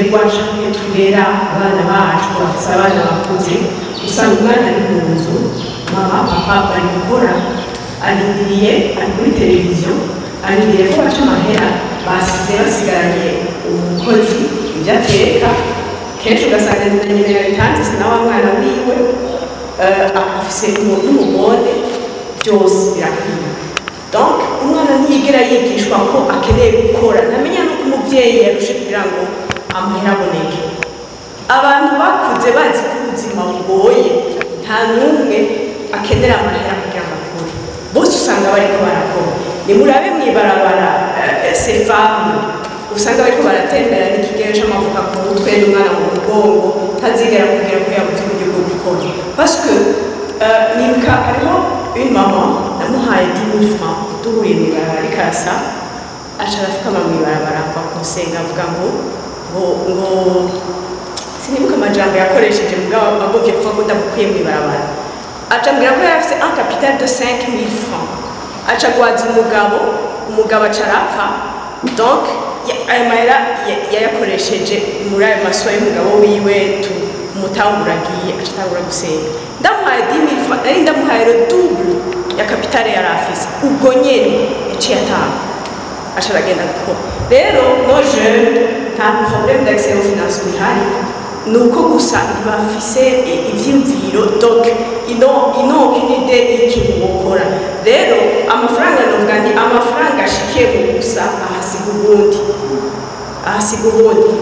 Turegwa canke turera abana bacu bafise abana bakuze, usanga umwana ari mu nzu, mama, papa bari gukora, arindiriye, ari kuri televiziyo, arindiriye ko baca amahera basize basigaranye umukozi ibyo ateka. Kenshi ugasanga na nyina yabitanze, si na wa mwana wiwe, afise n'umugore, byose birakwiye. Donc umwana ntiyigera yigishwa ko akeneye gukora, ntamenya nuko umuvyeyi yarushe kugira ngo amahera aboneke. Abantu bakuze bazi ko ubuzima bugoye, nta n'umwe akenera amahera kugira ngo akore, bose usanga bariko barakora. Nimurabe mw'ibarabara, ces femmes usanga bariko baratembera n'ikigero c'amavuka ku mutwe n'umwana mu mugongo, ntazigera kubwira ko yabuze uburyo bwo gukora. Parce que nibuka hariho une maman namuhaye 10 000 francs, duhuriye mw'ibarabara ariko arasa, aca arafukama mw'ibarabara ava kunsenga, avuga ngo sinibuka amajambo yakoresheje, mugabo agomvye kuvuga ko ndamukwiye mw'ibarabara. Aca ambwira ko yari afise un capital de 5000 francs, aca agwaza umugabo, umugabo aca arapfa. Donc ayo mahera yayakoresheje muri ayo masoins y'umugabo wiwe, umutahe uragiye, aca atangura gusenga. Ndamuhaye 10 000 francs, nari ndamuhaye le double ya capital yari afise. Ubwo nyene yaciye atanga, aca aragenda gukora. Rero nos jeunes, nta problème d'accès au financement ihari, ni uko gusa ntibafise ivyiyumviro. Donc ils n'ont aucune idée y'ikintu bokora. Rero amafaranga, novuga nti amafaranga ashikiye mu gusa ahasiga ubundi, ahasiga ubundi.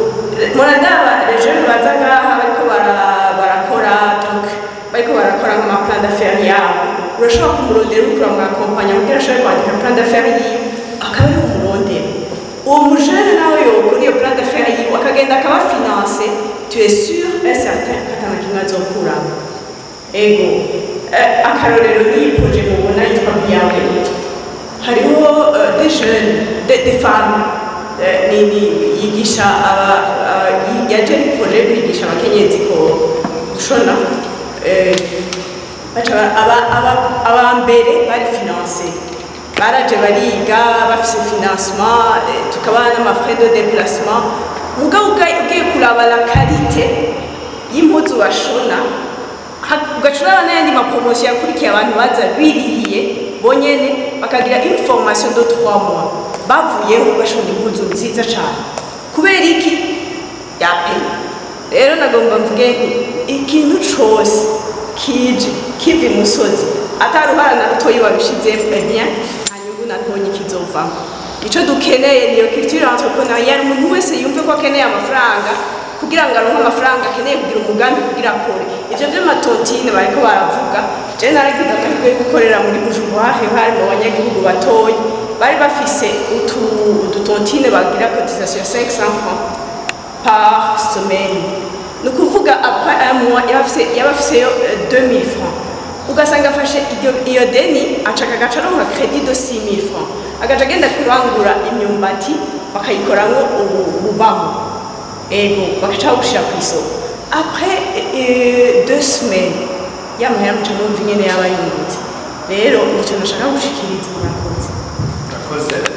Murandaba les jeunes baza ngaha bariko barakora, donc bariko barakora nk'ama plan d'affaires yabo. Urashobora kumurondera, uriko uramwakompanya kugira ashobore kwandika plan d'affaires yiwe, akaba ari umurondera. Uwo mujene nawe yokora iyo plan d'affaires yiwe, akagenda akaba financé, tu es sûr et certain ko atana kimwe azokuramo. Ego, akarorero ni projet mubona yitwa Biyawe. Hariho des jeunes, des femmes, ni yigisha aba yaje ari projet yo kwigisha abakenyezi ko gushona. Baca aba mbere bari financé, baraje bariga bafise financement, tukabaha n'ama frais de déplacement. Mugabo ugiye kuraba la qualité y'impuzu bashona, ugaca uraba n'ayandi ma promotions yakurikiye, abantu baza birihiye bonyene, bakagira une formation de 3 mois, bavuyeho bashona impuzu nziza cane. Kubera iki? Yapeye. Rero nagomba mvuge nti ikintu cose kije kiva imusozi ataruhara na rutoyi wabishizemo, eh bien, nta nyungu na ntonyi kizovamo. Ico dukeneye niyo culture entrepreneuriale, umuntu wese yumve ko akeneye amafaranga kugira ngo aronke amafaranga, akeneye kugira umugambi kugira akore. Ivyo vy'ama tontines bariko baravuga, je naragize amahirwe yo gukorera muri Bujumbura, hari mu banyagihugu batoyi bari bafise udu tontines bagira cotisation ya 500 francs par semaine. Ni ukuvuga après un mois yaba afiseyo 2000 francs. Ugasanga afashe iyo deni, aca akagaca aronka crédit de 6000 francs, agaca agenda kurangura imyumbati, bakayikoramwo ububaho, ego, bagaca babushira ku isoko. Après 2 semaines, ya mahera muca mwumva ingene yaba yungutse. Rero nico nashaka gushikiriza, murakoze. Murakoze.